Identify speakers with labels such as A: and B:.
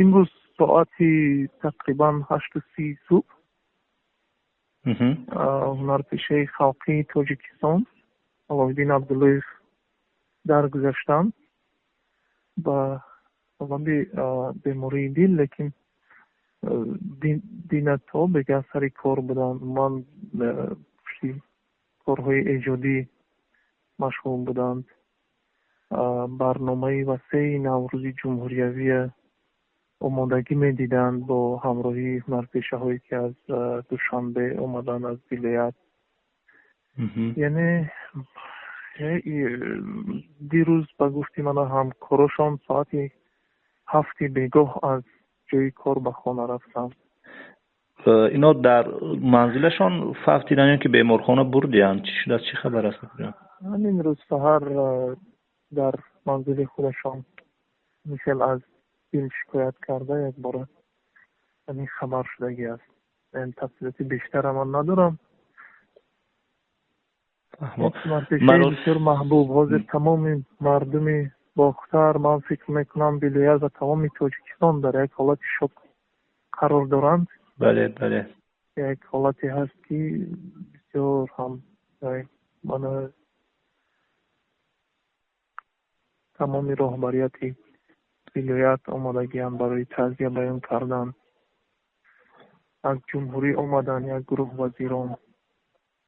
A: Имрӯз соати тақрибан 8:30 субҳ ҳунарпешаи халқии Тоҷикистон Аловиддин Абдуллоев даргузаштанд ба сабаби бемории дил, лекин дина то бега сари кор буданд. Ман пушти корҳои эҷодӣ машғул буданд. Барномаи васеи Наврӯзи ҷумҳуриявия омодагӣ медиданд бо ҳамроҳии ҳунарпешаҳое, ки аз Душанбе омаданд, аз вилоят. Яъне дирӯз, ба гуфти мана ҳамкорошон, соати 7-и бегоҳ аз ҷои кор ба хона рафтанд.
B: Ино дар манзилашон фавтиданд ё ки беморхона бурдиянд? Чӣ шудааст, чӣ хабар аст?
A: Ҳамин рӯз саҳар дар манзили худашон мисел аз дил шикоят карда, якбора ҳамин хабар шудагӣ аст. Тафсилоти бештара ман надорам. Ҳунарпешаи бисёр маҳбуб. Ҳозир тамоми мардуми Бохтар, ман фикр мекунам, вилоят ва тамоми Тоҷикистон дар як ҳолати шок қарор доранд.
B: Бале, бале.
A: Як ҳолате ҳаст, ки бисёр ҳам мана тамоми роҳбарияти вилоят омодагианд барои таъзия баён кардан. Аз ҷумҳурӣ омаданд як гурӯҳ вазирон.